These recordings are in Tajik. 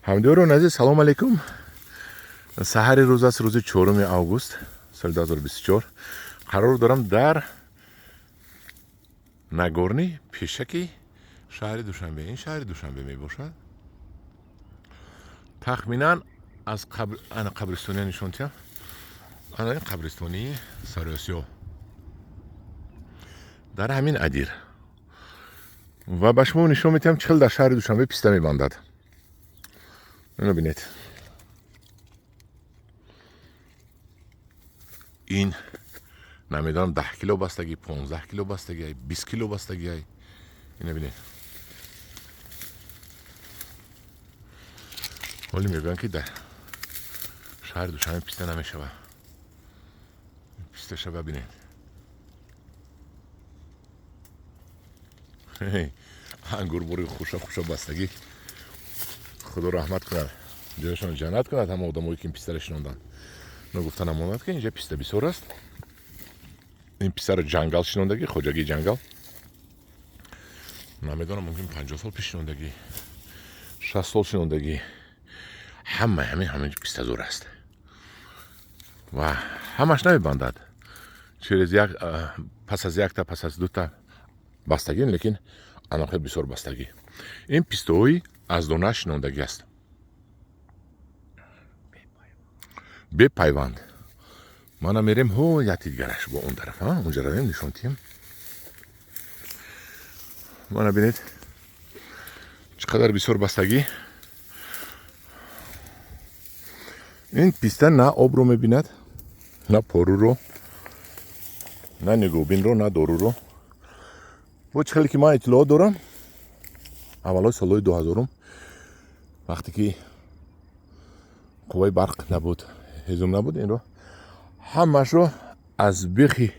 Ҳамдиёрон азиз, салом алейкум. Саҳари рӯз аст, рӯзи 4 август соли 2024. Қарор дорам дар Нагорни, пешаки шаҳри Душанбе. Ин шаҳри Душанбе мебошад. Тахминан аз ана қабристония нишон диҳам. Ана ин қабристонии Сариосиё дар ҳамин адир. Ва ба шумо нишон медиҳам, чӣ хел дар шаҳри Душанбе писта мебандад. Ино бинед. Ин намедонам 10 кило бастагӣ, 15 кило бастагӣ, 20 кило бастагӣ. Ино бинед. Ҳоле мегӯянд, ки дар шаҳри Душанбе писта намешавад. Писта шава, бинед. Ангурбори хуша хуша бастагӣ. Худо раҳмат кунад, ҷояшон ҷаннат кунад ҳама одамое, ки ин пистаро шинонданд. Ногуфта намонад, ки инҷа писта бисёр аст. Ин пистаро ҷангал шинондагӣ, хоҷагии ҷангал. Намедонам, мумкин 50 сол пеш шинондагӣ, 60 сол шинондагӣ. Ҳама ҳамин пистазор аст ва ҳамаш намебандад. Через як, пас аз якта, пас аз дута бастагӣ, лекин анохел бисёр бастагӣ. Ин пистаҳои аз дона шинондагӣ аст, бепайванд. Мана мерем ҳо яки дигараш бо он тараф, унҷа равем, нишон диҳем. Мана бинед, чӣ қадар бисёр бастагӣ. Ин писта на обро мебинад, на поруро, на нигоҳбинро, на доруро. Бо чӣ хеле ки ман иттилоот дорам, аввалҳои солҳои 2000, вақте ки қувваи барқ набуд, ҳезум набуд, инро ҳамаашро аз бехи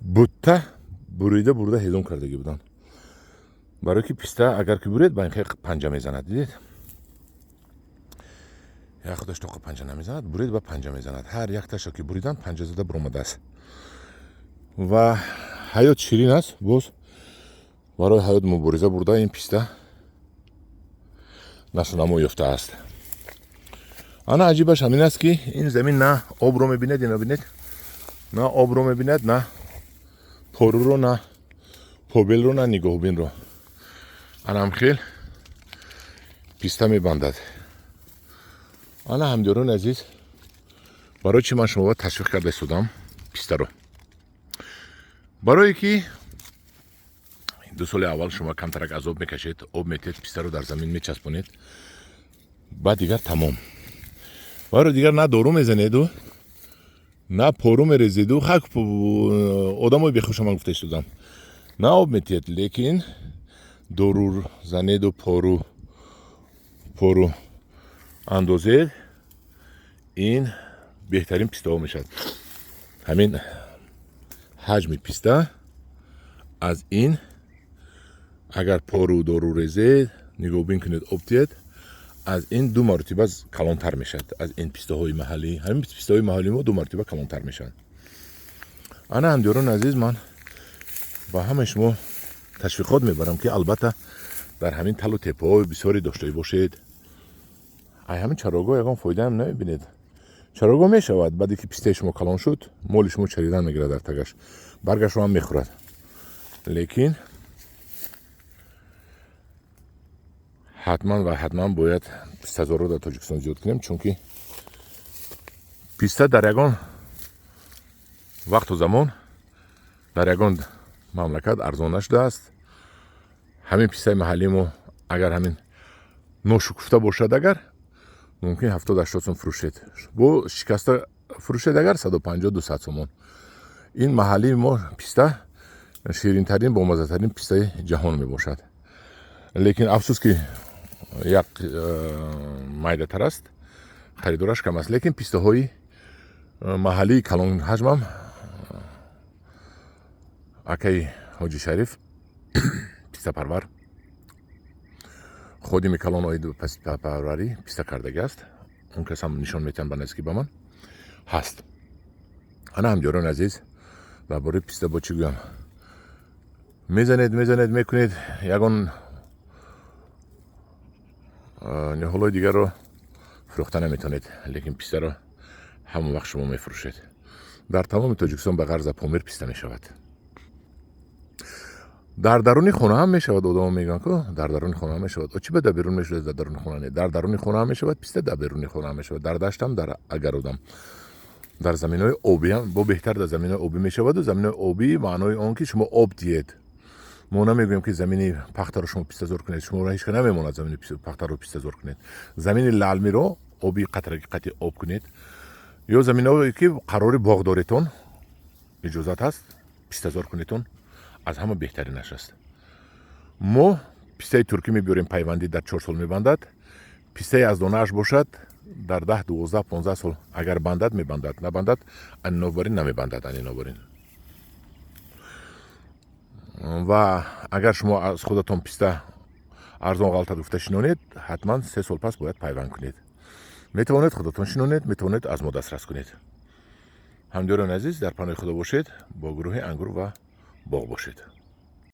бутта бурида бурда ҳезум кардагӣ буданд. Барое ки писта агар ки буред, ба ин хел панҷа мезанад. Дидед, як худаш тоқа панҷа намезанад, буред ба панҷа мезанад. Ҳар якташо ки буридан, панҷа зада буромадааст. Ва ҳаёт ширин аст. Боз барои ҳаёт мубориза бурда, ин писта нашунамо ёфтааст. Ана аҷибаш ҳамин аст, ки ин замин на обро мебинад, ина бинед, на обро мебинад, на поруро, на побелро, на нигоҳбинро. Анам хел писта мебандад. Ана, ҳамдиёрони азиз, барои чӣ ман шуморо ташвиқ карда истодам пистаро? Барое ки 2 соли аввал шумо камтарак азоб мекашед, об метиҳед, пистаро дар замин мечаспонед, баъд дигар тамом. Баро дигар на дору мезанеду, на пору мерезеду, хак одамои бехуша ман гуфта истодам, на об метиҳед, лекин дору занеду, пору андозед, ин беҳтарин пистаҳо мешавад. Ҳамин ҳаҷми писта аз ин агар пору дору резед, нигоҳбин кунед, об диҳед, аз ин 2 маротиба калонтар мешавад. Аз ин пистаҳои маҳаллӣ, ҳамин пистаҳои маҳаллии мо 2 маротиба калонтар мешаванд. Ана, ҳамдиёрони азиз, ман ба ҳамаи шумо ташвиқот мебарам, ки албатта дар ҳамин талу теппаҳои бисёре доштагӣ бошед. Ай ҳамин чарогоҳ ягон фоидаам намебинед. Чарогоҳ мешавад, баъде ки пистаи шумо калон шуд, моли шумо чаридан мегирад, дар тагаш баргашро ҳам мехӯрад. Лекин ҳатман ва ҳатман бояд пистазорро дар Тоҷикистон зиёд кунем, чунки писта дар ягон вақту замон дар ягон мамлакат арзон нашудааст. Ҳамин пистаи маҳаллии мо агар ҳамин ношукуфта бошад, агар мумкин 70-80 сом фурӯшед, бо шикаста фурӯшед агар 150-200 сомон. Ин маҳаллии мо писта ширинтарин, бомаззатарин пистаи ҷаҳон мебошад. Лекин афсӯс, ки як майдатар аст, харидораш кам аст. Лекин пистаҳои маҳаллии калонҳаҷмам акаи Ҳоҷи Шариф пистапарвар, ходими калон оид пистапарварӣ писта кардагӣ аст. Он кас ҳам нишон метиҳам, ба наздикӣ ба ман ҳаст. Ана, ҳамдиёрони азиз, дар бораи писта бо чӣ гӯям? Мезанед, мезанед, мекунед, ягон Ниҳолҳои дигарро фурӯхта наметавонед, лекин пистаро ҳамон вақт шумо мефурӯшед. Дар тамоми Тоҷикистон ба ғарз Помир писта мешавад. Дар даруни хона ҳам мешавад. Одамо мегӯянд, ку дар даруни хона ҳам мешавад. Чӣ ба дар берун мешавад, дар даруни хона не? Дар даруни хона ҳам мешавад писта, дар беруни хона ҳам мешавад, дар даштам, дар агародам, дар заминҳои обиам бо беҳтар дар заминҳои обӣ мешаваду заминҳои обӣ маънои он ки шумо об диҳед. Мо намегӯем, ки замини пахтаро шумо пистазор кунед. Шуморо ҳеч ка намемонад замини пахтаро пистазор кунед. Замини лалмиро оби қатраги қатъи об кунед ё заминҳое ки қарори боғдоритон иҷозат ҳаст, пистазор кунедтон, аз ҳама беҳтаринаш аст. Мо пистаи туркӣ мебиёрем, пайвандӣ, дар 4 сол мебандад. Пистаи аз донааш бошад, дар 10, 12, 15 сол агар бандад, мебандад, набандад, анинобарин намебандад. Анинобарин ва агар шумо аз худатон писта арзон ғалтад гуфта шинонед, ҳатман 3 сол пас бояд пайванд кунед. Метавонед худатон шинонед, метавонед аз мо дастрас кунед. Ҳамдиёрони азиз, дар паноҳи Худо бошед, бо гурӯҳи Ангур ва боғ бошед.